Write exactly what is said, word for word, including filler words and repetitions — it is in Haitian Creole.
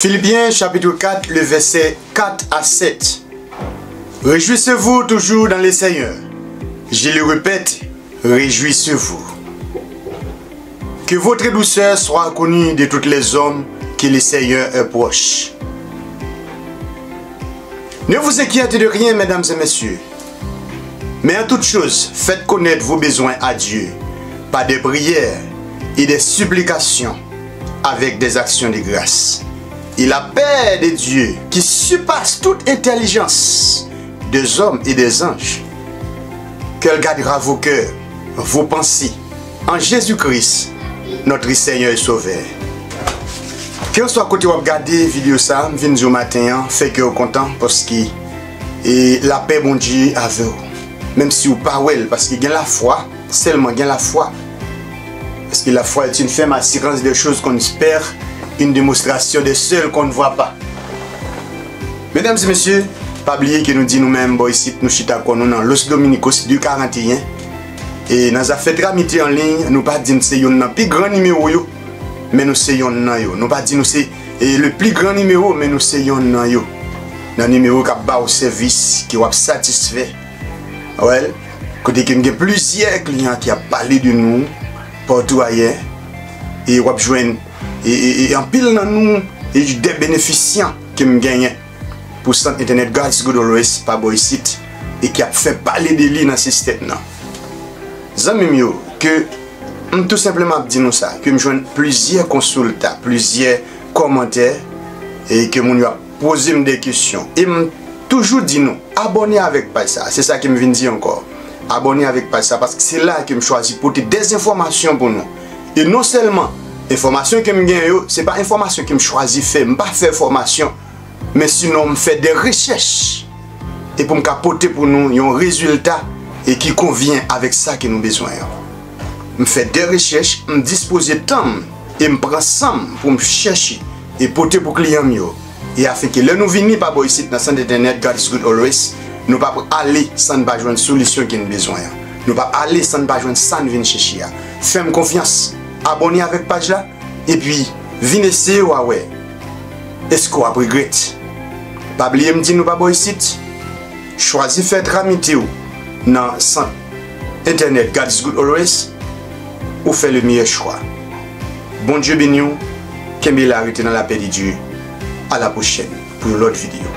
Philippiens chapitre quatre, le verset quatre à sept. Réjouissez-vous toujours dans le Seigneur. Je le répète, réjouissez-vous. Que votre douceur soit connue de tous les hommes, que le Seigneur est proche. Ne vous inquiétez de rien, mesdames et messieurs, mais en toute chose, faites connaître vos besoins à Dieu par des prières et des supplications avec des actions de grâce. Et la paix de Dieu, qui surpasse toute intelligence des hommes et des anges, qu'elle gardera vos cœurs, vos pensées, en Jésus-Christ, notre Seigneur et Sauveur. Kèlkeswa kote w ap gade videyo sa a, m vin di w maten an, fè kè w kontan, paske, e, lapè Bondye avè w. Menm si w pa wè l, paske gen lafwa, sèlman gen lafwa. Parce que la foi est une ferme assurance des choses qu'on espère, une démonstration de celles qu'on ne voit pas. Medam e mesye, pa bliye ke nou di nou menm bò isit, nou chita kò nou nan Los Dominicos deux quarante et un. E nan zafè tramite an liy, nou pa di n se yonn nan pi gran nimewo yo, men nou se yonn nan yo. Nou pa di nou se, e, le pli gran nimewo, men nou se yonn nan yo. Nan nimewo k ap ba w sèvis, ke w ap satisfè. Well, kote ke m gen plizyè kliyan ki ap pale de nou, patou ayè, e w ap jwenn, e, e, e anpil nan nou, e de benefisyan ke m genyen pou sant entènèt God's Good Always pa bò isit, e ki ap fè pale de li nan sistèm nan. Zanmi m yo, ke m tou senpleman ap di nou sa, ke m jwenn plizyè konsilta, plizyè kòmantè, e ke moun yo ap poze m de kesyon. E m toujou di nou, abòne avèk paj sa. Se sa ke m vin di ankò. Abòne avèk paj sa, paske se la ke m chwazi pote de enfòmasyon pou nou. E non sèlman enfòmasyon ke m gen yo, se pa enfòmasyon ke m chwazi fè, m pa fè fòmasyon, men sinon m fè de rechèch. E pou m ka pote pou nou yon rezilta e ki konvyen avèk sa ke nou bezwen an. M fè de rechèch, m dispoze tan m e m pran san m pou m chèche e pote pou kliyan m yo. E afenke lè nou vini pa bò isit nan sant entènèt God's Good Always, nou p ap ale san n pa jwenn solisyon ke n bezwen an. Nou p ap ale san n pa jwenn sa n vin chèche a. Fè m konfyans, abòne avèk paj la, epi vin eseye w a wè èske w ap regrèt. Pa bliye m di nou pa bò isit, chwazi fè tramite w nan sant entènèt God's Good Always, ou fè le meilleur choix. Bondye beni w, kenbe la, rete nan lapè de Dye. A la pwochèn pou yon lòt videyo.